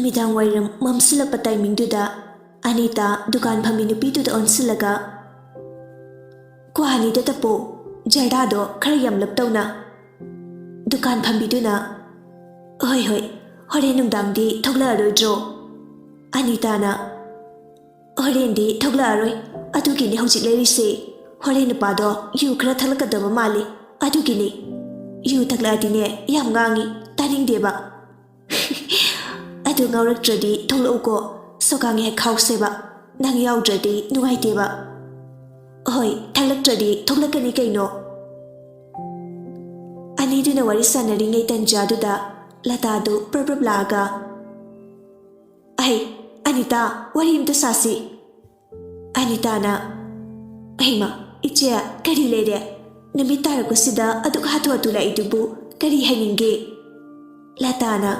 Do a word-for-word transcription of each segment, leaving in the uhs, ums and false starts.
ꯅꯨꯃꯤꯗꯥꯡ ꯋꯥꯏꯔꯝ ꯃꯝꯁꯤꯜꯂꯛꯄ ꯇꯥꯏꯃꯤꯡꯗꯨꯗ ꯑꯅꯤꯇꯥ ꯗꯨꯀꯥꯟ ꯐꯝꯃꯤ ꯅꯨꯄꯤꯗꯨꯗ ꯑꯣꯟꯁꯤꯜꯂꯒ, "ꯀ꯭ꯋꯥ ꯑꯅꯤꯗ ꯇꯞꯄꯣ, ꯖꯔꯗꯥꯗꯣ ꯈꯔ ꯌꯥꯝꯂꯞ ꯇꯧꯅ꯫" ꯗꯨꯀꯥꯟ ꯐꯝꯕꯤꯗꯨꯅ, "ꯍꯣꯏ ꯍꯣꯏ, ꯍꯣꯔꯦꯟ ꯅꯨꯡꯗꯥꯡꯗꯤ ꯊꯣꯛꯂꯛꯑꯔꯣꯏꯗ꯭ꯔꯣ?" ꯑꯅꯤꯇꯥꯅ, "ꯍꯣꯔꯦꯟꯗꯤ ꯊꯣꯛꯂꯛꯑꯔꯣꯏ, ꯑꯗꯨꯒꯤꯅꯤ ꯍꯧꯖꯤꯛ ꯂꯩꯔꯤꯁꯦ꯫ ꯍꯣꯔꯦꯟ ꯅꯨꯄꯥꯗꯣ ꯌꯨ ꯈꯔ ꯊꯛꯂꯛꯀꯗꯕ ꯃꯥꯜꯂꯤ, ꯑꯗꯨꯒꯤꯅꯤ꯫ ꯌꯨ ꯊꯛꯂꯛꯑꯗꯤꯅꯦ ꯌꯥꯝ ꯉꯥꯡꯉꯤ, ꯇꯥꯅꯤꯡꯗꯦꯕ꯫" "ꯑꯗꯨ ꯉꯥꯎꯔꯛꯇ꯭ꯔꯗꯤ ꯊꯣꯛꯂꯛꯎꯀꯣ, ꯁꯣꯀꯥꯡ ꯍꯦꯛ ꯈꯥꯎꯁꯦꯕ, ꯅꯪ ꯌꯥꯎꯗ꯭ꯔꯗꯤ ꯅꯨꯡꯉꯥꯏꯇꯦꯕ꯫" "ꯍꯣꯏ, ꯊꯛꯂꯛꯇ꯭ꯔꯗꯤ ꯊꯣꯛꯂꯛꯀꯅꯤ ꯀꯩꯅꯣ꯫" ꯑꯅꯤꯗꯨꯅ ꯋꯥꯔꯤ ꯁꯥꯟꯅꯔꯤꯉꯩ ꯇꯟꯖꯥꯗꯨꯗ ꯂꯇꯥꯗꯨ ꯄ꯭ꯔꯞ ꯄ꯭ꯔꯞ ꯂꯥꯛꯑꯒ, "ꯑꯍꯩ, ꯑꯅꯤꯇꯥ, ꯋꯥꯔꯤ ꯑꯝꯇ ꯁꯥꯁꯤ꯫" ꯑꯅꯤꯇꯥꯅ, "ꯍꯩꯃ, ꯏꯆꯦ, ꯀꯔꯤ ꯂꯩꯔꯦ? ꯅꯨꯃꯤꯠ ꯇꯥꯔꯛꯄꯁꯤꯗ ꯑꯗꯨꯛ ꯍꯥꯊꯨ ꯍꯥꯊꯨ ꯂꯥꯛꯏꯗꯨꯕꯨ ꯀꯔꯤ ꯍꯥꯏꯅꯤꯡꯒꯦ?" ꯂꯇꯥꯅ,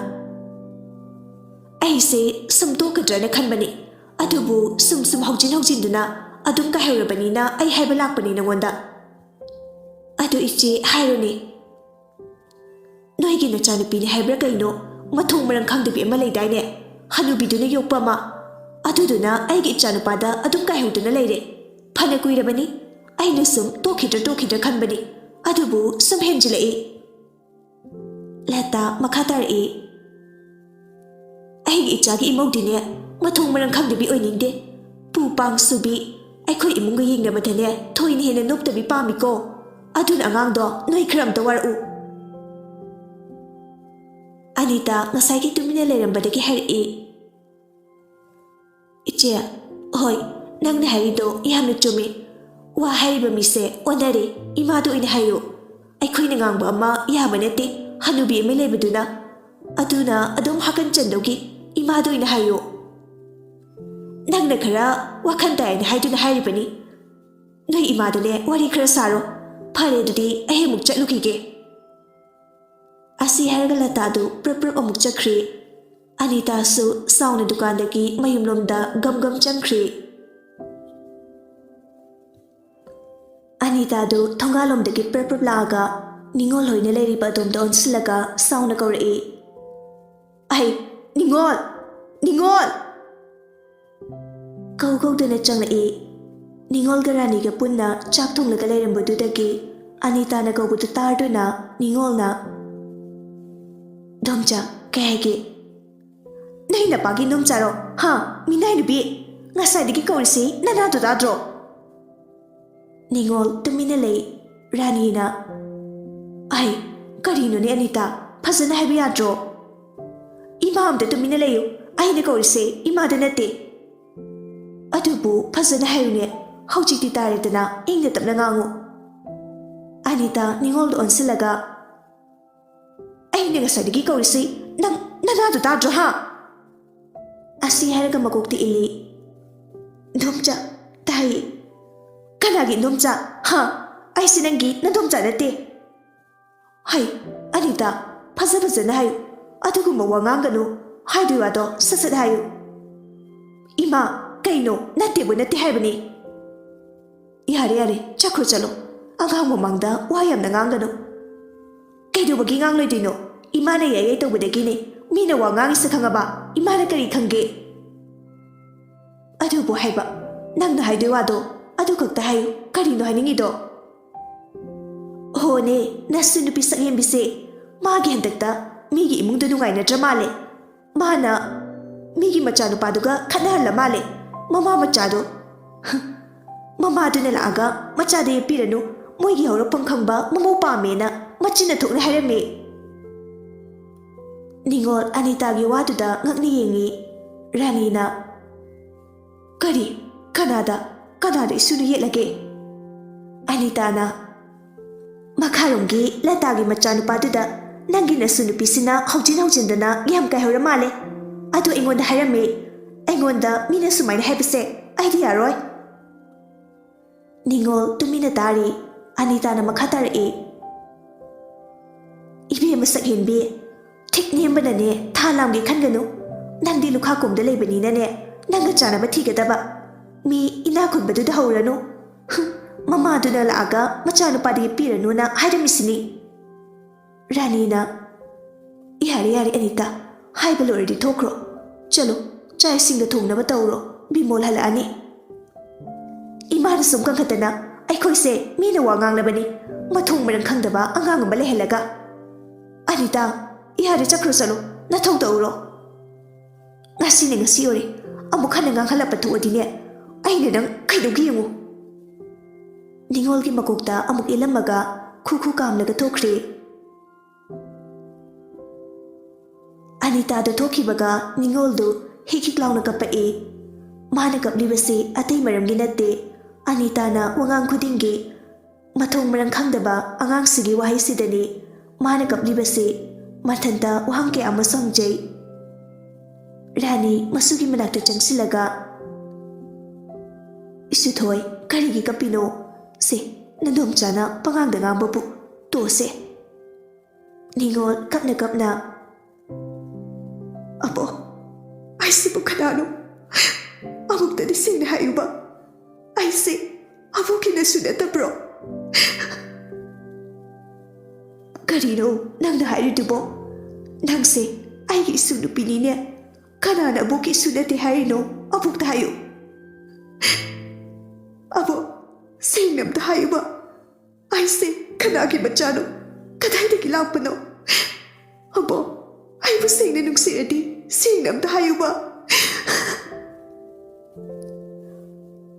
"ꯑꯩꯁꯦ ꯁꯨꯝ ꯇꯣꯛꯀꯗ꯭ꯔꯅ ꯈꯟꯕꯅꯤ, ꯑꯗꯨꯕꯨ ꯁꯨꯝ ꯁꯨꯝ ꯍꯧꯖꯤꯟ ꯍꯧꯖꯤꯟꯗꯨꯅ ꯑꯗꯨꯝ ꯀꯥꯏꯍꯧꯔꯕꯅꯤꯅ ꯑꯩ ꯍꯥꯏꯕ ꯂꯥꯛꯄꯅꯤ ꯅꯉꯣꯟꯗ꯫ ꯑꯗꯨ ꯏꯆꯦ ꯍꯥꯏꯔꯨꯅꯦ, ꯅꯣꯏꯒꯤ ꯅꯆꯥꯅꯨꯄꯤꯅꯤ ꯍꯥꯏꯕ꯭ꯔꯥ ꯀꯩꯅꯣ, ꯃꯊꯣꯡ ꯃꯔꯝ ꯈꯪꯗꯕꯤ ꯑꯃ ꯂꯩꯗꯥꯏꯅꯦ, ꯍꯅꯨꯕꯤꯗꯨꯅ ꯌꯣꯛꯄ ꯑꯃ, ꯑꯗꯨꯗꯨꯅ ꯑꯩꯒꯤ ꯏꯆꯥꯅꯨꯄꯥꯗ ꯑꯗꯨꯝ ꯀꯥꯏꯍꯧꯗꯨꯅ ꯂꯩꯔꯦ꯫ ꯐꯅ ꯀꯨꯏꯔꯕꯅꯤ ꯑꯩꯅ ꯁꯨꯝ ꯇꯣꯛꯈꯤꯗ꯭ꯔꯥ ꯇꯣꯛꯈꯤꯗ꯭ꯔꯥ ꯈꯟꯕꯅꯤ, ꯑꯗꯨꯕꯨ ꯁꯨꯝ ꯍꯦꯟꯖꯤꯜꯂꯛꯏ꯫" ꯂꯇꯥ ꯃꯈꯥ ꯇꯥꯔꯛꯏ, "ꯑꯩꯒꯤ ꯏꯆꯥꯒꯤ ꯏꯃꯧꯗꯤꯅꯦ ꯃꯊꯣꯡ ꯃꯔꯝ ꯈꯪꯗꯕꯤ ꯑꯣꯏꯅꯤꯡꯗꯦ꯫ ꯄꯨ ꯄꯥꯡ ꯁꯨꯕꯤ, ꯑꯩꯈꯣꯏ ꯏꯃꯨꯡꯒ ꯌꯦꯡꯅꯕꯗꯅꯦ ꯊꯣꯏꯅ ꯍꯦꯟꯅ ꯅꯣꯞꯇꯕꯤ ꯄꯥꯝꯃꯤꯀꯣ꯫ ꯑꯗꯨꯅ ꯑꯉꯥꯡꯗꯣ ꯅꯣꯏ ꯈꯔ ꯑꯝꯇ ꯋꯥꯔꯛꯎ꯫" ꯑꯅꯤꯇꯥ ꯉꯁꯥꯏꯒꯤ ꯇꯨꯃꯤꯟꯅ ꯂꯩꯔꯝꯕꯗꯒꯤ ꯍꯥꯏꯔꯛꯏ, "ꯏꯆꯦ, ꯍꯣꯏ, ꯅꯪꯅ ꯍꯥꯏꯔꯤꯗꯣ ꯌꯥꯝꯅ ꯆꯨꯝꯃꯤ꯫ ꯋꯥ ꯍꯥꯏꯔꯤꯕ ꯃꯤꯁꯦ ꯑꯣꯟꯅꯔꯦ, ꯏꯃꯥꯗ ꯑꯣꯏꯅ ꯍꯥꯏꯌꯨ꯫ ꯑꯩꯈꯣꯏꯅ ꯉꯥꯡꯕ ꯑꯃ ꯌꯥꯕ ꯅꯠꯇꯦ, ꯍꯅꯨꯕꯤ ꯑꯃ ꯂꯩꯕꯗꯨꯅ꯫ ꯑꯗꯨꯅ ꯑꯗꯨꯝ ꯍꯥꯀꯟ ꯆꯟꯗꯧꯒꯤ ꯏꯃꯥꯗ ꯑꯣꯏꯅ ꯍꯥꯏꯌꯨ꯫ ꯅꯪꯅ ꯈꯔ ꯋꯥꯈꯜ ꯇꯥꯏꯅ ꯍꯥꯏꯗꯨꯅ ꯍꯥꯏꯔꯤꯕꯅꯤ꯫ ꯅꯣꯏ ꯏꯃꯥꯗꯅꯦ ꯋꯥꯔꯤ ꯈꯔ ꯁꯥꯔꯣ꯫ ꯐꯔꯦ, ꯑꯗꯨꯗꯤ ꯑꯩ ꯑꯃꯨꯛ ꯆꯠꯂꯨꯈꯤꯒꯦ꯫" ꯑꯁꯤ ꯍꯥꯏꯔꯒ ꯂꯇꯥꯗꯨ ꯄ꯭ꯔꯞ ꯄ꯭ꯔꯞ ꯑꯃꯨꯛ ꯆꯠꯈ꯭ꯔꯤ꯫ ꯑꯅꯤꯇꯥꯁꯨ ꯁꯥꯎꯅ ꯗꯨꯀꯥꯟꯗꯒꯤ ꯃꯌꯨꯝꯂꯣꯝꯗ ꯒꯝ ꯒꯝ ꯆꯪꯈ꯭ꯔꯤ꯫ ꯑꯅꯤꯇꯥꯗꯨ ꯊꯣꯡꯒꯥꯜꯂꯣꯝꯗꯒꯤ ꯄ꯭ꯔꯞ ꯄ꯭ꯔꯞ ꯂꯥꯛꯑꯒ ꯅꯤꯉꯣꯜ ꯍꯣꯏꯅ ꯂꯩꯔꯤꯕ ꯑꯗꯣꯝꯗ ꯑꯣꯟꯁꯤꯜꯂꯒ ꯁꯥꯎꯅ ꯀꯧꯔꯛꯏ, "ꯑꯍꯩ, "ꯅꯤꯉꯣꯜ! ꯅꯤꯉꯣꯜ!" ꯀꯧ ꯀꯧꯗꯅ ꯆꯪꯂꯛꯏ꯫ ꯅꯤꯉꯣꯜꯒ ꯔꯥꯅꯤꯒ ꯄꯨꯟꯅ ꯆꯥꯛ ꯊꯣꯡꯂꯒ ꯂꯩꯔꯝꯕꯗꯨꯗꯒꯤ ꯑꯅꯤꯇꯥꯅ ꯀꯧꯕꯗꯨ ꯇꯥꯗꯨꯅ ꯅꯤꯉꯣꯜꯅ, "ꯏꯟꯗꯣꯝꯆꯥ, ꯀꯩ ꯍꯥꯏꯒꯦ?" "ꯅꯩ ꯅꯄꯥꯒꯤ ꯏꯟꯗꯣꯝꯆꯥꯔꯣ? ꯍꯥ? ꯃꯤꯅꯥꯏ ꯅꯨꯄꯤ! ꯉꯁꯥꯏꯗꯒꯤ ꯀꯧꯔꯤꯁꯤ ꯅꯅꯥꯗꯣ ꯇꯥꯗ꯭ꯔꯣ?" ꯅꯤꯉꯣꯜ ꯇꯨꯃꯤꯟꯅ ꯂꯩ꯫ ꯔꯥꯅꯤꯅ, "ꯑꯩ, ꯀꯔꯤꯅꯣꯅꯦ ꯑꯅꯤꯇꯥ? ꯐꯖꯅ ꯍꯥꯏꯕ ꯌꯥꯗ꯭ꯔꯣ?" "ꯏꯃꯥ, ꯑꯝꯇ ꯇꯨꯃꯤꯟꯅ ꯂꯩꯌꯨ꯫ ꯑꯩꯅ ꯀꯧꯔꯤꯁꯦ ꯏꯃꯥꯗ ꯅꯠꯇꯦ꯫ ꯑꯗꯨꯕꯨ ꯐꯖꯅ ꯍꯥꯏꯌꯨꯅꯦ꯫ ꯍꯧꯖꯤꯛꯇꯤ ꯇꯥꯔꯦꯗꯅ, ꯏꯪꯅ ꯇꯞꯅ ꯉꯥꯡꯉꯨ꯫" ꯑꯅꯤꯇꯥ ꯅꯤꯉꯣꯜꯗ ꯑꯣꯟꯁꯤꯜꯂꯒ, "ꯑꯩꯅ ꯉꯁꯥꯏꯗꯒꯤ ꯀꯧꯔꯤꯁꯤ ꯅꯪ ꯅꯅꯥꯗꯣ ꯇꯥꯗ꯭ꯔꯣ, ꯍꯥ?" ꯑꯁꯤ ꯍꯥꯏꯔꯒ ꯃꯀꯣꯛꯇ ꯏꯜꯂꯤ꯫ "ꯏꯟꯗꯣꯝꯆꯥ, ꯇꯥꯏ꯫" "ꯀꯅꯥꯒꯤ ꯏꯟꯗꯣꯝꯆꯥ? ꯍꯥ? ꯑꯩꯁꯤ ꯅꯪꯒꯤ ꯅꯟꯗꯣꯝꯆꯥ ꯅꯠꯇꯦ꯫" "ꯍꯩ, ꯑꯅꯤꯇꯥ, ꯐꯖ ꯐꯖꯅ ꯍꯥꯏꯌꯨ꯫ ꯑꯗꯨꯒꯨꯝꯕ ꯋꯥ ꯉꯥꯡꯒꯅꯨ꯫ ꯍꯥꯏꯗꯣꯏ ꯋꯥꯗꯣ ꯁꯠ ꯁꯠ ꯍꯥꯏꯌꯨ꯫" "ꯏꯃꯥ, ꯀꯩꯅꯣ? ꯅꯠꯇꯦꯕꯨ ꯅꯠꯇꯦ ꯍꯥꯏꯕꯅꯤ꯫" "ꯌꯥꯔꯦ, ꯌꯥꯔꯦ, ꯆꯠꯈ꯭ꯔꯣ, ꯆꯠꯂꯣ꯫ ꯑꯉꯥꯡ ꯃꯃꯥꯡꯗ ꯋꯥ ꯌꯥꯝꯅ ꯉꯥꯡꯒꯅꯨ꯫" "ꯀꯩꯗꯧꯕꯒꯤ ꯉꯥꯡꯂꯣꯏꯗꯣꯏꯅꯣ? ꯏꯃꯥꯅ ꯌꯥꯏ ꯌꯥꯏ ꯇꯧꯕꯗꯒꯤꯅꯦ꯫ ꯃꯤꯅ ꯋꯥ ꯉꯥꯡꯉꯤꯁꯦ ꯈꯪꯉꯕ? ꯏꯃꯥꯅ ꯀꯔꯤ ꯈꯪꯒꯦ?" "ꯑꯗꯨꯕꯨ ꯍꯥꯏꯕ, ꯅꯪꯅ ꯍꯥꯏꯗꯣꯏ ꯋꯥꯗꯣ ꯑꯗꯨ ꯈꯛꯇ ꯍꯥꯏꯌꯨ꯫ ꯀꯔꯤꯅꯣ ꯍꯥꯏꯅꯤꯡꯉꯤꯗꯣ?" "ꯍꯣꯅꯦ, ꯅꯁꯨ ꯅꯨꯄꯤ ꯁꯛꯍꯦꯟꯕꯤꯁꯦ꯫ ꯃꯥꯒꯤ ꯍꯟꯗꯛꯇ ꯃꯤꯒꯤ ꯏꯃꯨꯡꯗ ꯅꯨꯡꯉꯥꯏꯅꯗ꯭ꯔ ꯃꯥꯜꯂꯦ꯫ ꯃꯥꯅ ꯃꯤꯒꯤ ꯃꯆꯥꯅꯨꯄꯥꯗꯨꯒ ꯈꯠꯅꯍꯜꯂ ꯃꯥꯜꯂꯦ꯫ ꯃꯃꯥ ꯃꯆꯥꯗꯣ꯫ ꯃꯃꯥꯗꯨꯅ ꯂꯥꯛꯑꯒ ꯃꯆꯥꯗ ꯌꯦꯠꯄꯤꯔꯅꯨ, ꯃꯣꯏꯒꯤ ꯍꯧꯔꯛꯐꯝ ꯈꯪꯕ ꯃꯃꯧ ꯄꯥꯝꯃꯦꯅ ꯃꯆꯤꯟꯅ ꯊꯣꯛꯅ ꯍꯥꯏꯔꯝꯃꯦ꯫" ꯅꯤꯉꯣꯜ ꯑꯅꯤꯇꯥꯒꯤ ꯋꯥꯗꯨꯗ ꯉꯛꯅ ꯌꯦꯡꯉꯤ꯫ ꯔꯥꯅꯤꯅ, "ꯀꯔꯤ? ꯀꯅꯥꯗ? ꯀꯅꯥꯗ ꯏꯁꯨꯅ ꯌꯦꯠꯂꯒꯦ?" ꯑꯅꯤꯇꯥꯅ, "ꯃꯈꯥꯔꯣꯝꯒꯤ ꯂꯇꯥꯒꯤ ꯃꯆꯥꯅꯨꯄꯥꯗꯨꯗ ꯅꯪꯒꯤ ꯅꯁꯨ ꯅꯨꯄꯤꯁꯤꯅ ꯍꯧꯖꯤꯟ ꯍꯧꯖꯤꯟꯗꯅ ꯌꯥꯝ ꯀꯥꯏꯍꯧꯔ ꯃꯥꯜꯂꯦ꯫ ꯑꯗꯨ ꯑꯩꯉꯣꯟꯗ ꯍꯥꯏꯔꯝꯃꯦ꯫ ꯑꯩꯉꯣꯟꯗ ꯃꯤꯅ ꯁꯨꯃꯥꯏꯅ ꯍꯥꯏꯕꯁꯦ ꯑꯩꯗꯤ ꯌꯥꯔꯣꯏ꯫" ꯅꯤꯉꯣꯜ ꯇꯨꯃꯤꯟꯅ ꯇꯥꯔꯤ꯫ ꯑꯅꯤꯇꯥꯅ ꯃꯈꯥ ꯇꯥꯔꯛꯏ, "ꯏꯕꯦꯝꯃ ꯁꯛꯍꯦꯟꯕꯤ, ꯊꯤꯛ ꯅꯦꯝꯕꯅꯅꯦ ꯊꯥ ꯂꯥꯝꯒꯦ ꯈꯟꯒꯅꯨ꯫ ꯅꯪꯗꯤ ꯂꯨꯈꯥ ꯀꯣꯝꯗ ꯂꯩꯕꯅꯤꯅꯅꯦ, ꯅꯪꯒ ꯆꯥꯅꯕ ꯊꯤꯒꯗꯕ꯫ ꯃꯤ ꯏꯅꯥꯛ ꯈꯨꯟꯕꯗꯨꯗ ꯍꯧꯔꯅꯨ꯫ ꯍꯨꯝ, ꯃꯃꯥꯗꯨꯅ ꯂꯥꯛꯑꯒ ꯃꯆꯥꯅꯨꯄꯥꯗ ꯌꯦꯠꯄꯤꯔꯅꯨꯅ ꯍꯥꯏꯔꯝꯃꯤꯁꯤꯅꯤ꯫" ꯔꯥꯅꯤꯅ, "ꯌꯥꯔꯦ, ꯌꯥꯔꯦ ꯑꯅꯤꯇꯥ, ꯍꯥꯏꯕ ꯂꯣꯏꯔꯗꯤ ꯊꯣꯛꯈ꯭ꯔꯣ꯫ ꯆꯠꯂꯣ, ꯆꯥꯛ ꯏꯁꯤꯡꯗ ꯊꯣꯡꯅꯕ ꯇꯧꯔꯣ, ꯕꯤꯃꯣꯜ ꯍꯜꯂꯛꯑꯅꯤ꯫ ꯏꯃꯥꯅ ꯁꯨꯝ ꯀꯟꯈꯠꯇꯅ, "ꯑꯩꯈꯣꯏꯁꯦ ꯃꯤꯅ ꯋꯥ ꯉꯥꯡꯂꯕꯅꯤ, ꯃꯊꯣꯡ ꯃꯔꯝ ꯈꯪꯗꯕ ꯑꯉꯥꯡ ꯑꯃ ꯂꯩꯍꯜꯂꯒ꯫ ꯑꯅꯤꯇꯥ, ꯌꯥꯔꯦ, ꯆꯠꯈ꯭ꯔꯣ, ꯆꯠꯂꯣ, ꯅꯊꯧ ꯇꯧꯔꯣ꯫ ꯉꯁꯤꯅ ꯉꯁꯤ ꯑꯣꯏꯔꯦ, ꯑꯃꯨꯛ ꯍꯟꯅ ꯉꯥꯡꯍꯜꯂꯛꯄ ꯊꯣꯛꯑꯗꯤꯅꯦ, ꯑꯩꯅ ꯅꯪ ꯀꯩꯗꯧꯒꯦ ꯌꯦꯡꯉꯨ꯫" ꯅꯤꯉꯣꯜꯒꯤ ꯃꯀꯣꯛꯇ ꯑꯃꯨꯛ ꯏꯜꯂꯝꯃꯒ ꯈꯨ ꯈꯨ ꯀꯥꯝꯂꯒ ꯊꯣꯛꯈ꯭ꯔꯦ꯫ ꯑꯅꯤꯇꯥꯗꯨ ꯊꯣꯛꯈꯤꯕꯒ ꯅꯤꯉꯣꯜꯗꯨ ꯍꯤꯛ ꯍꯤꯛ ꯂꯥꯎꯅ ꯀꯞꯄꯛꯏ꯫ ꯃꯥꯅ ꯀꯞꯂꯤꯕꯁꯤ ꯑꯇꯩ ꯃꯔꯝꯒꯤ ꯅꯠꯇꯦ꯫ ꯑꯅꯤꯇꯥꯅ ꯋꯥꯉꯥꯡ ꯈꯨꯗꯤꯡꯒꯤ ꯃꯊꯣꯡ ꯃꯔꯝ ꯈꯪꯗꯕ ꯑꯉꯥꯡꯁꯤꯒꯤ ꯋꯥꯍꯩꯁꯤꯗꯅꯤ ꯃꯥꯅ ꯀꯞꯂꯤꯕꯁꯤ꯫ ꯃꯊꯟꯇ ꯋꯥꯍꯪ ꯀꯌꯥ ꯑꯃꯁꯨ ꯍꯪꯖꯩ꯫ ꯔꯥꯅꯤ ꯃꯁꯨꯒꯤ ꯃꯅꯥꯛꯇ ꯆꯪꯁꯤꯜꯂꯒ, "ꯏꯁꯨꯊꯣꯏ, ꯀꯔꯤꯒꯤ ꯀꯞꯄꯤꯅꯣ? ꯁꯦ, ꯅꯗꯣꯝꯆꯥꯅ ꯄꯉꯥꯡꯗ ꯉꯥꯡꯕꯕꯨ ꯇꯣꯛꯑꯁꯦ꯫" ꯅꯤꯉꯣꯜ ꯀꯞꯅ ꯀꯞꯅ, "ꯑꯕꯣ, ꯑꯩꯁꯤꯕꯨ ꯀꯅꯥꯅꯣ? ꯑꯃꯨꯛꯇꯗꯤ ꯁꯦꯡꯅ ꯍꯥꯏꯌꯨꯕ, ꯑꯩꯁꯦ ꯑꯕꯣꯛꯀꯤ ꯅꯁꯨ ꯅꯠꯇꯕ꯭ꯔꯣ?" "ꯀꯔꯤꯅꯣ ꯅꯪꯅ ꯍꯥꯏꯔꯤꯗꯨꯕꯣ? ꯅꯪꯁꯦ ꯑꯩꯒꯤ ꯏꯁꯨ ꯅꯨꯄꯤꯅꯤꯅꯦ꯫ ꯀꯅꯥꯅ ꯑꯕꯣꯛꯀꯤ ꯏꯁꯨ ꯅꯠꯇꯦ ꯍꯥꯏꯔꯤꯅꯣ? ꯑꯕꯣꯛꯇ ꯍꯥꯏꯌꯨ꯫ ꯑꯕꯣ, ꯁꯦꯡꯅ ꯑꯝꯇ ꯍꯥꯏꯌꯨꯕ, ꯑꯩꯁꯦ ꯀꯅꯥꯒꯤ ꯃꯆꯥꯅꯣ? ꯀꯗꯥꯏꯗꯒꯤ ꯂꯥꯛꯄꯅꯣ? ꯑꯕꯣ, ꯑꯩꯕꯨ ꯁꯦꯡꯅ ꯅꯨꯡꯁꯤꯔꯗꯤ ꯁꯦꯡꯅ ꯑꯝꯇ ꯍꯥꯏꯌꯨꯕ꯫"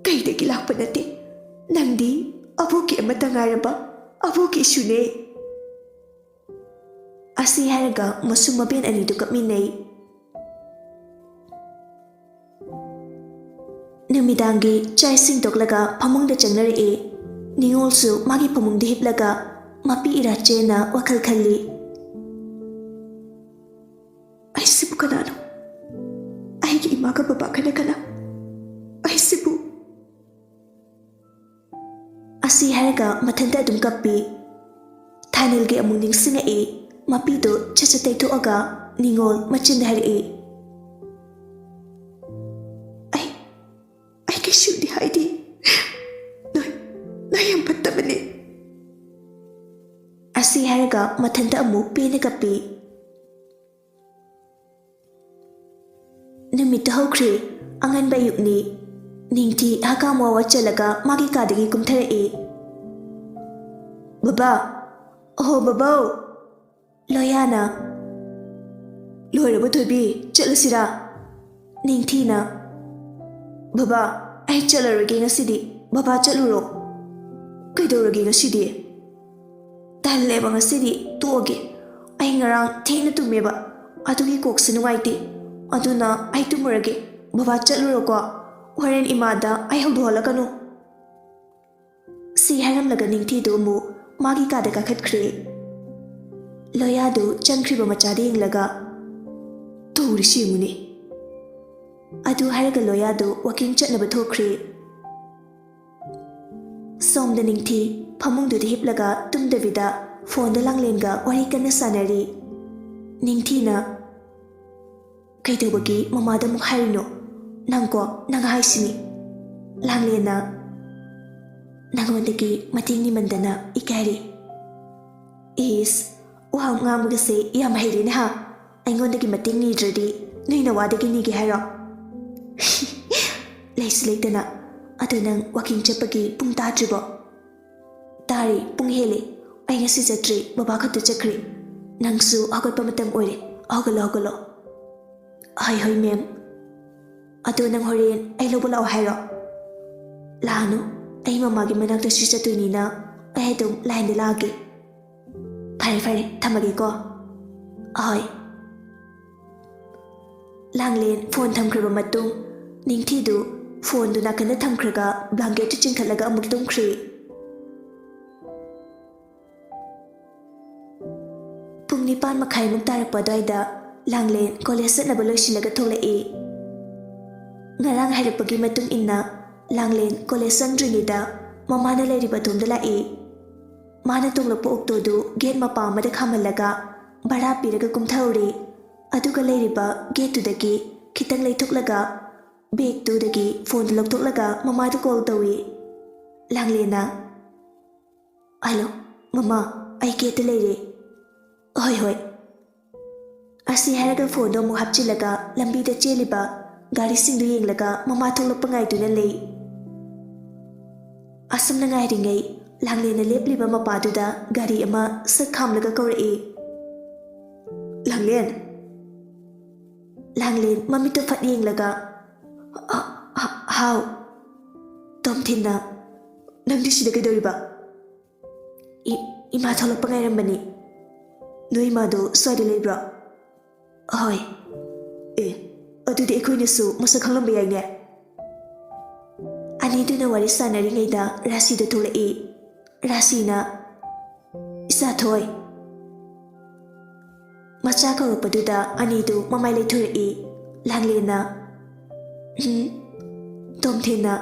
"ꯀꯩꯗꯒꯤ ꯂꯥꯛꯄ ꯅꯠꯇꯦ, ꯅꯪꯗꯤ ꯑꯕꯣꯛꯀꯤ ꯑꯃꯠꯇ ꯉꯥꯏꯔꯕ ꯑꯕꯣꯛꯀꯤ ꯏꯁꯨꯅꯦ꯫" ꯑꯁꯤ ꯍꯥꯏꯔꯒ ꯃꯁꯨ ꯃꯕꯦꯟ ꯑꯅꯤꯗꯨ ꯀꯞꯃꯤꯟꯅꯩ꯫ ꯅꯨꯃꯤꯗꯥꯡꯒꯤ ꯆꯥꯛ ꯏꯁꯤꯡ ꯇꯣꯛꯂꯒ ꯐꯃꯨꯡꯗ ꯆꯪꯅꯔꯛꯏ꯫ ꯅꯤꯉꯣꯜꯁꯨ ꯃꯥꯒꯤ ꯐꯃꯨꯡꯗ ꯍꯤꯞꯂꯒ ꯃꯄꯤ ꯏꯔꯥ ꯆꯦꯟꯅ ꯋꯥꯈꯜ ꯈꯜꯂꯤ꯫ "ꯑꯩꯁꯤꯕꯨ ꯀꯅꯥꯅꯣ? ꯑꯩꯒꯤ ꯏꯃꯥꯒ ꯕꯕꯥꯒꯅ ꯀꯅꯥ? ꯑꯩꯁꯤꯕꯨ..." ꯑꯁꯤ ꯍꯥꯏꯔꯒ ꯃꯊꯟꯇ ꯑꯗꯨꯝ ꯀꯞꯄꯤ꯫ ꯊꯥꯏꯅꯦꯜꯒꯤ ꯑꯃꯨꯛ ꯅꯤꯡꯁꯤꯡꯉꯛꯏ꯫ ꯃꯄꯤꯗꯨ ꯁꯠ ꯁꯠ ꯇꯩꯊꯣꯛꯑꯒ ꯅꯤꯉꯣꯜ ꯃꯆꯤꯟꯗ ꯍꯥꯏꯔꯛꯏ, "ꯑꯩ, ꯑꯩ ꯀꯩꯁꯨꯗꯤ ꯍꯥꯏꯗꯦ꯫ ꯅꯣꯏ, ꯅꯣꯏ ꯌꯥꯝ ꯐꯠꯇꯕꯅꯦ꯫" ꯑꯁꯤ ꯍꯥꯏꯔꯒ ꯃꯊꯟꯇ ꯑꯃꯨꯛ ꯄꯦꯟꯅ ꯀꯞꯄꯤ꯫ ꯇꯨꯍꯧꯈ꯭ꯔꯦ꯫ ꯑꯉꯟꯕ ꯑꯌꯨꯛꯅꯤ꯫ ꯅꯤꯡꯊꯤ ꯍꯀꯥꯝ ꯋꯥ ꯋꯥ ꯆꯜꯂꯒ ꯃꯥꯒꯤ ꯀꯥꯗꯒꯤ ꯀꯨꯝꯊꯔꯛꯏ꯫ "ꯕꯕꯥ! ꯑꯍꯣ ꯕꯕꯥꯎ!" ꯂꯣꯌꯥꯅ, "ꯂꯣꯏꯔꯕ ꯊꯣꯏꯕꯤ, ꯆꯠꯂꯁꯤꯔꯥ?" ꯅꯤꯡꯊꯤꯅ, "ꯕꯕꯥ, ꯑꯩ ꯆꯠꯂꯔꯣꯏꯒꯦ ꯉꯁꯤꯗꯤ꯫ ꯕꯕꯥ ꯆꯠꯂꯨꯔꯣ꯫" "ꯀꯩꯗꯧꯔꯒꯦ ꯉꯁꯤꯗꯤ?" "ꯇꯜꯂꯦꯕ ꯉꯁꯤꯗꯤ, ꯇꯣꯛꯑꯒꯦ꯫ ꯑꯩ ꯉꯔꯥꯡ ꯊꯦꯡꯅ ꯇꯨꯝꯃꯦꯕ, ꯑꯗꯨꯒꯤ ꯀꯣꯛꯁꯦ ꯅꯨꯡꯉꯥꯏꯇꯦ꯫ ꯑꯗꯨꯅ ꯑꯩ ꯇꯨꯝꯃꯨꯔꯒꯦ꯫ ꯕꯕꯥ ꯆꯠꯂꯨꯔꯣꯀꯣ꯫ ꯍꯣꯔꯦꯟ ꯏꯃꯥꯗ ꯑꯩ ꯍꯧꯗꯣꯛꯍꯜꯂꯛꯀꯅꯨ꯫" ꯁꯤ ꯍꯥꯏꯔꯝꯂꯒ ꯅꯤꯡꯊꯤꯗꯨ ꯑꯃꯨꯛ ꯃꯥꯒꯤ ꯀꯥꯗ ꯀꯥꯈꯠꯈ꯭ꯔꯦ꯫ ꯂꯣꯌꯥꯗꯨ ꯆꯪꯈ꯭ꯔꯤꯕ ꯃꯆꯥꯗ ꯌꯦꯡꯂꯒ, "ꯇꯧꯔꯤꯁꯤ ꯌꯦꯡꯉꯨꯅꯦ꯫" ꯑꯗꯨ ꯍꯥꯏꯔꯒ ꯂꯣꯌꯥꯗꯨ ꯋꯥꯀꯤꯡ ꯆꯠꯅꯕ ꯊꯣꯛꯈ꯭ꯔꯦ꯫ ꯁꯣꯝꯗ ꯅꯤꯡꯊꯤ ꯐꯃꯨꯡꯗꯨꯗ ꯍꯤꯞꯂꯒ ꯇꯨꯝꯗꯕꯤꯗ ꯐꯣꯟꯗ ꯂꯥꯡꯂꯦꯟꯒ ꯋꯥꯔꯤ ꯀꯟꯅ ꯁꯥꯟꯅꯔꯤ꯫ ꯅꯤꯡꯊꯤꯅ, "ꯀꯩꯗꯧꯕꯒꯤ ꯃꯃꯥꯗ ꯑꯃꯨꯛ ꯍꯥꯏꯔꯤꯅꯣ? ꯅꯪꯀꯣ, ꯅꯪ ꯍꯥꯏꯁꯤꯅꯤ꯫" ꯂꯥꯡꯂꯦꯟꯅ, "ꯅꯪꯉꯣꯟꯗꯒꯤ ꯃꯇꯦꯡ ꯅꯤꯃꯟꯗꯅ ꯏꯀꯥꯏꯔꯤ꯫" "ꯏꯁ, ꯋꯥ ꯉꯥꯡꯕꯒꯁꯦ ꯌꯥꯝ ꯍꯩꯔꯦꯅꯦ ꯍꯥ꯫ ꯑꯩꯉꯣꯟꯗꯒꯤ ꯃꯇꯦꯡ ꯅꯤꯗ꯭ꯔꯗꯤ ꯅꯣꯏ ꯅꯋꯥꯗꯒꯤ ꯅꯤꯒꯦ ꯍꯥꯏꯔꯣ?" "ꯂꯩꯁꯨ ꯂꯩꯇꯅ꯫ ꯑꯗꯣ ꯅꯪ ꯋꯥꯀꯤꯡ ꯆꯠꯄꯒꯤ ꯄꯨꯡ ꯇꯥꯗ꯭ꯔꯤꯕꯣ?" "ꯇꯥꯔꯦ, ꯄꯨꯡ ꯍꯦꯜꯂꯦ꯫ ꯑꯩ ꯉꯁꯤ ꯆꯠꯇ꯭ꯔꯦ, ꯕꯕꯥ ꯈꯛꯇ ꯆꯠꯈ꯭ꯔꯦ꯫ ꯅꯪꯁꯨ ꯍꯧꯒꯠꯄ ꯃꯇꯝ ꯑꯣꯏꯔꯦ, ꯍꯧꯒꯠꯂꯣ, ꯍꯧꯒꯠꯂꯣ꯫" "ꯍꯣꯏ, ꯍꯣꯏ, ꯃꯦꯝ꯫ ꯑꯗꯣ ꯅꯪ ꯍꯣꯔꯦꯟ ꯑꯩ ꯂꯧꯕ ꯂꯥꯛꯑꯣ ꯍꯥꯏꯔꯣ?" "ꯂꯥꯛꯑꯅꯨ, ꯑꯩ ꯃꯃꯥꯒꯤ ꯃꯅꯥꯛꯇꯁꯨ ꯆꯠꯇꯣꯏꯅꯤꯅ ꯑꯩ ꯑꯗꯨꯝ ꯂꯥꯏꯟꯗ ꯂꯥꯛꯑꯒꯦ꯫" "ꯐꯔꯦ, ꯐꯔꯦ, ꯊꯝꯃꯒꯦꯀꯣ꯫" "ꯑꯍꯣꯏ꯫" ꯂꯥꯡꯂꯦꯟ ꯐꯣꯟ ꯊꯝꯈ꯭ꯔꯕ ꯃꯇꯨꯡ, ꯅꯤꯡꯊꯤꯗꯨ ꯐꯣꯟꯗꯨ ꯅꯥꯀꯟꯗ ꯊꯝꯈ꯭ꯔꯒ ꯕ꯭ꯂꯥꯡꯀꯦꯠꯇꯨ ꯆꯤꯡꯈꯠꯂꯒ ꯑꯃꯨꯛ ꯇꯨꯝꯈ꯭ꯔꯦ꯫ ꯄꯨꯡ ꯅꯤꯄꯥꯟ ꯃꯈꯥꯏꯃꯨꯛ ꯇꯥꯔꯛꯄ ꯑꯗꯨꯋꯥꯏꯗ ꯂꯥꯡꯂꯦꯟ ꯀꯣꯂꯦꯖ ꯆꯠꯅꯕ ꯂꯣꯏꯁꯤꯜꯂꯒ ꯊꯣꯛꯂꯛꯏ꯫ ꯉꯔꯥꯡ ꯍꯥꯏꯔꯛꯄꯒꯤ ꯃꯇꯨꯡ ꯏꯟꯅ ꯂꯥꯡꯂꯦꯟ ꯀꯣꯂꯦꯖ ꯆꯪꯗ꯭ꯔꯤꯉꯩꯗ ꯃꯃꯥꯅ ꯂꯩꯔꯤꯕ ꯑꯗꯣꯝꯗ ꯂꯥꯛꯏ꯫ ꯃꯥꯅ ꯇꯣꯡꯂꯛꯄ ꯑꯣꯛꯇꯣꯗꯨ ꯒꯦꯠ ꯃꯄꯥ ꯑꯃꯗ ꯈꯥꯝꯍꯜꯂꯒ ꯚꯔꯥ ꯄꯤꯔꯒ ꯀꯨꯝꯊꯍꯧꯔꯦ꯫ ꯑꯗꯨꯒ ꯂꯩꯔꯤꯕ ꯒꯦꯠꯇꯨꯗꯒꯤ ꯈꯤꯇꯪ ꯂꯩꯊꯣꯛꯂꯒ ꯕꯦꯒꯇꯨꯗꯒꯤ ꯐꯣꯟꯗꯨ ꯂꯧꯊꯣꯛꯂꯒ ꯃꯃꯥꯗ ꯀꯣꯜ ꯇꯧꯏ꯫ ꯂꯥꯡꯂꯦꯟꯅ, "ꯍꯜꯂꯣ, ꯃꯃꯥ, ꯑꯩ ꯒꯦꯠꯇ ꯂꯩꯔꯦ꯫" "ꯍꯣꯏ, ꯍꯣꯏ꯫" ꯑꯁꯤ ꯍꯥꯏꯔꯒ ꯐꯣꯟꯗꯣ ꯑꯃꯨꯛ ꯍꯥꯞꯆꯤꯜꯂꯒ ꯂꯝꯕꯤꯗ ꯆꯦꯜꯂꯤꯕ ꯒꯥꯔꯤꯁꯤꯡꯗꯨ ꯌꯦꯡꯂꯒ ꯃꯃꯥ ꯊꯣꯛꯂꯛꯄ ꯉꯥꯏꯗꯨꯅ ꯂꯩ꯫ ꯑꯁꯨꯝꯅ ꯉꯥꯏꯔꯤꯉꯩ, ꯂꯥꯡꯂꯦꯟꯅ ꯂꯦꯞꯂꯤꯕ ꯃꯄꯥꯗꯨꯗ ꯒꯥꯔꯤ ꯑꯃ ꯁꯠ ꯈꯥꯝꯂꯒ ꯀꯧꯔꯛꯏ꯫ "ꯂꯥꯡꯂꯦꯟ!" ꯂꯥꯡꯂꯦꯟ ꯃꯃꯤꯠꯇꯨ ꯐꯠ ꯌꯦꯡꯂꯒ, "ꯑ, ꯑ, ꯍꯥꯎ?" ꯇꯣꯝꯊꯤꯟꯅ, "ꯅꯪꯗꯤ ꯁꯤꯗ ꯀꯩꯗꯧꯔꯤꯕ?" "ꯏ-, ꯏꯃꯥ ꯊꯣꯛꯂꯛꯄ ꯉꯥꯏꯔꯝꯕꯅꯤ꯫ ꯅꯣꯏ ꯏꯃꯥꯗꯣ ꯁ꯭ꯋꯥꯏꯗ ꯂꯩꯕ꯭ꯔꯣ?" "ꯍꯣꯏ꯫" "ꯑꯦ, ꯑꯗꯨꯗꯤ ꯑꯩꯈꯣꯏꯅꯁꯨ ꯃꯁꯛ ꯈꯪꯂꯝꯕ ꯌꯥꯏꯅꯦ꯫" ꯑꯅꯤꯗꯨꯅ ꯋꯥꯔꯤ ꯁꯥꯟꯅꯔꯤꯉꯩꯗ ꯔꯥꯁꯤꯗꯨ ꯊꯣꯛꯂꯛꯏ꯫ ꯔꯥꯁꯤꯅ, "ꯏꯆꯥꯊꯣꯏ꯫" ꯃꯆꯥ ꯀꯧꯔꯛꯄꯗꯨꯗ ꯑꯅꯤꯗꯨ ꯃꯃꯥꯏ ꯂꯩꯊꯣꯔꯛꯏ꯫ ꯂꯥꯡꯂꯦꯟꯅ, "ꯎꯝ?" ꯇꯣꯝꯊꯤꯟꯅ,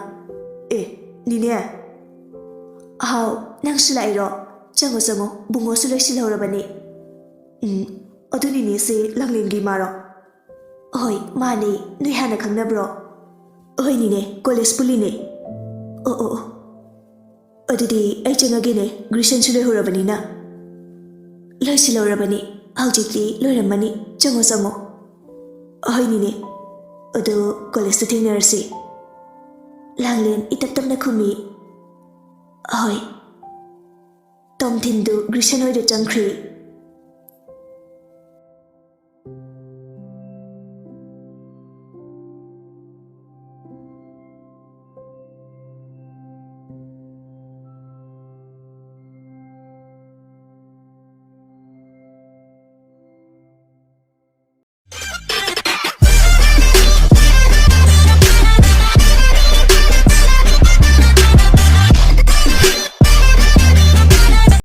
"ꯑꯦ, ꯅꯤꯅꯦ!" "ꯍꯥꯎ, ꯅꯪꯁꯨ ꯂꯥꯛꯏꯔꯣ? ꯆꯪꯉꯣ, ꯆꯪꯉꯣ, ꯕꯨꯡꯉꯣꯁꯨ ꯂꯣꯏꯁꯤꯜꯍꯧꯔꯕꯅꯤ꯫" "ꯎꯝ, ꯑꯗꯨ ꯅꯤꯅꯦꯁꯦ ꯂꯥꯡꯂꯦꯟꯒꯤ ꯏꯃꯥꯔꯣ?" "ꯍꯣꯏ, ꯃꯥꯅꯦ, ꯅꯣꯏ ꯍꯥꯟꯅ ꯈꯪꯅꯕ꯭ꯔꯣ?" "ꯍꯣꯏ ꯅꯤꯅꯦ, ꯀꯣꯂꯦꯖ ꯄꯨꯜꯂꯤꯅꯦ꯫" "ꯑꯣ, ꯑꯣ, ꯑꯣ꯫ ꯑꯗꯨꯗꯤ ꯑꯩ ꯆꯪꯉꯒꯦꯅꯦ, ꯒ꯭ꯔꯦꯖꯨꯑꯦꯁꯟꯁꯨ ꯂꯣꯏꯍꯧꯔꯕꯅꯤꯅ꯫" "ꯂꯣꯏꯁꯤꯜꯍꯧꯔꯕꯅꯤ, ꯍꯧꯖꯤꯛꯇꯤ ꯂꯣꯏꯔꯝꯃꯅꯤ, ꯆꯪꯉꯣ, ꯆꯪꯉꯣ꯫" "ꯍꯣꯏ ꯅꯤꯅꯦ, ꯑꯗꯨ ꯀꯣꯂꯦꯖꯇ ꯊꯦꯡꯅꯔꯁꯤ꯫" ꯂꯥꯡꯂꯦꯟ ꯏꯇꯞ ꯇꯞꯅ ꯈꯨꯝꯃꯤ꯫ "ꯍꯣꯏ꯫" ꯇꯣꯝꯊꯤꯟꯗꯨ ꯒ꯭ꯔꯦꯖꯨꯑꯦꯁꯟ ꯑꯣꯏꯔ ꯆꯪꯈ꯭ꯔꯦ꯫